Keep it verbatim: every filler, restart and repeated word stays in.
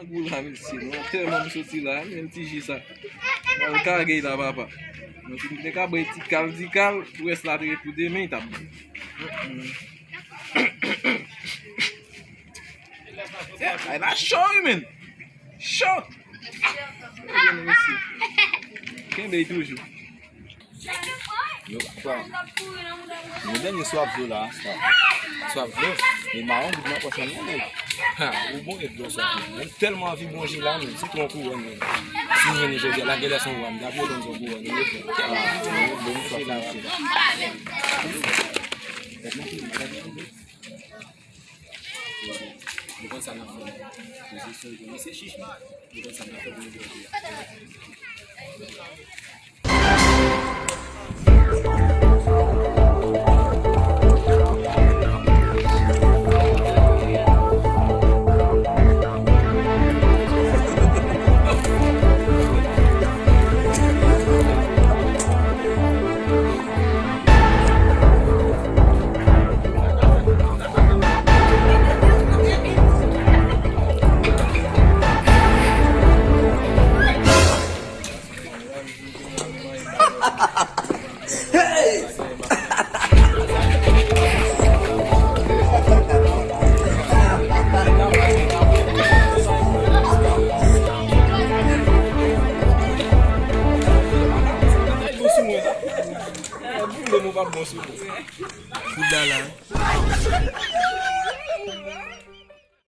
Pou la, mesye, non, tèlman m soti la, men ti ji sa. Al kage la, papa. Mwen fin te ka bay ti kal, ti kal, pou rès la te ret pou demen, li t ap bon. Ay la cho, wi, men. Cho! Ebyen, mesye. Kenbe toujou. Yo, pa. Yo, dènye swaf dlo la, swaf. Swaf dlo. E mawon, goud nan pòch la, non, nèg. Ha, ou bon, e dlo swaf. Mwen tèlman anvi bon ji la, men, se tou yon kouwòn, men. Si m jwenn jodi a, la, genlè se yon wam, m ta vle donn yon kouwòn, men, tèlman anvi bon, bon ji la, mesye. Nou konn sa n ap fè. Nou se sou, nou se chich, men nou konn sa n ap fè pou nou jodi a. Boule, mwen pa bon sou mwen.